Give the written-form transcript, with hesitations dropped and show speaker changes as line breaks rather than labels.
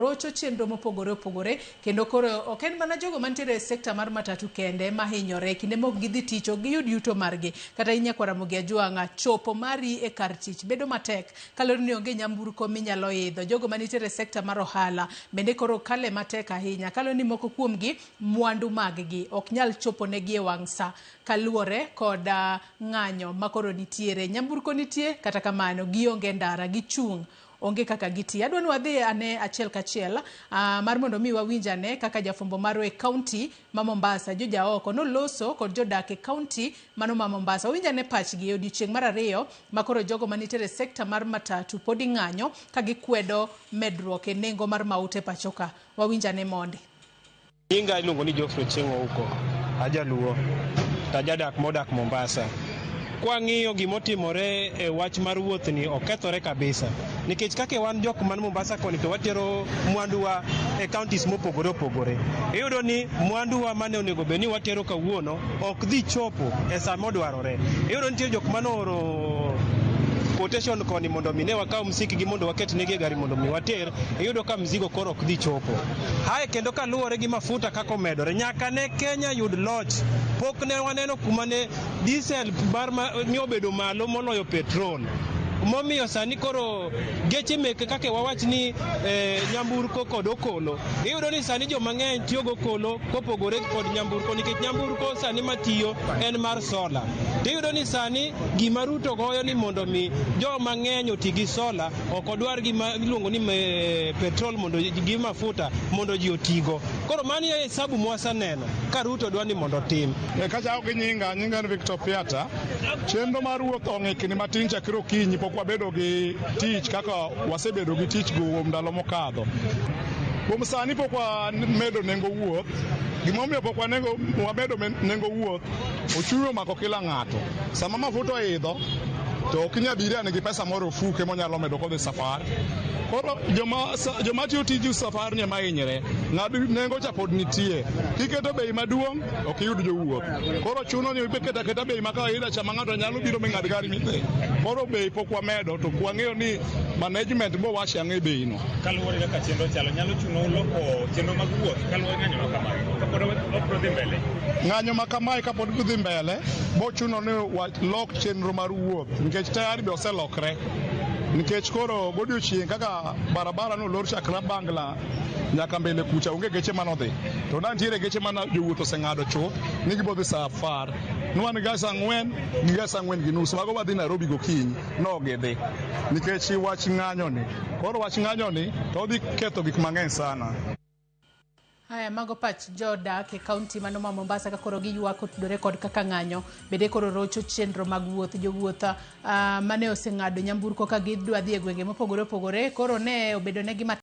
Rocho chenro mopogore opogore kendo koro ok en mana jogo mantiere e sekta mar matatu kende ma hinyore kinde mok gidhi tich ok giyud yuto margi kata in nyakwar Ramogi Ajwang'a chopo mari e kar tich bedo matek kaluwore ni onge nyamburko minyalo idho jogo manitiere e sekta mar ohala bende koro kale matek ahinya kaluwore ni moko kuomgi mwandu maggi ok nyal chopo negi e wang' sa kaluwore kod ng'anyo makoro nitiere nyamburko nitie kata kamano gionge ndara gichung' onge kaka gitiyo. Adwa ni wadhi ane achiel kachiel uh, mar mondo mi wawinj ane kaka jafwambo marwa e kaunti ma Mombasa Joe Jaoko noloso kod jodak e kaunti mano ma Mombasa. Wawinj ane pachgi e odiochieng' mar ariyo ma koro jogo manitiere e sekta mar matatu podi ng'anyo ka gikwedo medruok e nengo mar mauta e pachoka. Wawinj ane mondi.
Nyinga iluongo ni Geoffrey Ochieng' Ouko, ajaluo to ajadak modak Mombasa. Kwang'iyo gimotimore e wach mar wuothni okethore kabisa nikech kaka wan jok man Mombasa koni to watero mwanduwa e counties mopogore opogore. Iyudo ni mwanduwa mane onego bed ni watero kawuono ok dhi chopo e sa modwarore. Iyudo nitie jok mane ooro quotation koni mondo mi ne wakaw msikgi mondo waket negi e gari mondo mi water, iyudo ka mzigo koro ok dhi chopo. Hae kendo kaluwore gi mafuta kaka omedore, nyaka ne Kenya yud loch, pok ne waneno kuma ne diesel mar ma, ne obedo malo moloyo petrol. Momiyo sani koro geche meke kaka wawach ni nyamburko kod okolo, iyudo ni sani joma ng'eny tiyo gokolo kopogore kod nyamburko nikech nyamburko sani matiyo en mar sola. Tiyudo ni sani gima Ruto goyo ni mondo mi joma ng'eny oti gi sola ok odwar gima iluongo ni petrol mondo gi mafuta mondo ji otigo. Koro mano e hesabu mwaseneno ka Ruto dwa ni mondo otim.
Kachako gi nyinga, nyinga en Victor Piata. Chenro mar wuoth ong'ikni matin chakre okinyi pok wabedo gi tich kaka wasebedo gi tich kuom ndalo mokadho. Kuom sani pok wamedo nengo wuoth. Gimomiyo pok wamedo nengo wuoth, ochumi omako kila ng'ato. Sama mafuta oidho, to ok ni abiria nigi pesa moro ofuke monyalo medo kodhi safar. Koro joma tiyo tij safar ni ema hinyre. Ng'ad nengo cha pod nitie. Kiketo bei maduong' ok iyud jowuoth. Koro chuno ni iketo aketa bei ma kawaida cha ma ng'ato nyalo biro mi ng'ad gari midhi. Koro bei pok wamedo to kwang'eyo ni management bo wacho ang'e bei no.
Kaluwore kaka chenro chalo, nyalo chuno loko chenro mag wuoth kaluwore ng'anyo ma kamae kapod ok dhi mbele.
Ng'anyo ma kamae kapod dhi mbele, bo chuno ni walok chenro mar wuoth nikech tayari be oselokre. Nikech koro godiochieng' kaka barabara nolor chakre Bangla nyaka mbele kucha onge geche manodhi. To na nitiere geche mana jowuoth oseng'ado chuth ni gibo dhi saa apar. Nwan ga saa ang'wen gi ga saa ang'wen gi nus mago wadhi Nairobi gokinyi no gidhi nikech wach ng'anyo ni. Koro wach ng'anyo ni to odhi ketho gik mang'eny sana.
Haya, mago pach jodak e kaunti mano ma Mombasa ka koro giywak kotudore kod kaka ng'anyo bende koro rocho chenro mag wuoth. Jowuoth mane oseng'ado nyamburko ka gidwa dhi e gwenge mopogore opogore koro ne obedo negi matek.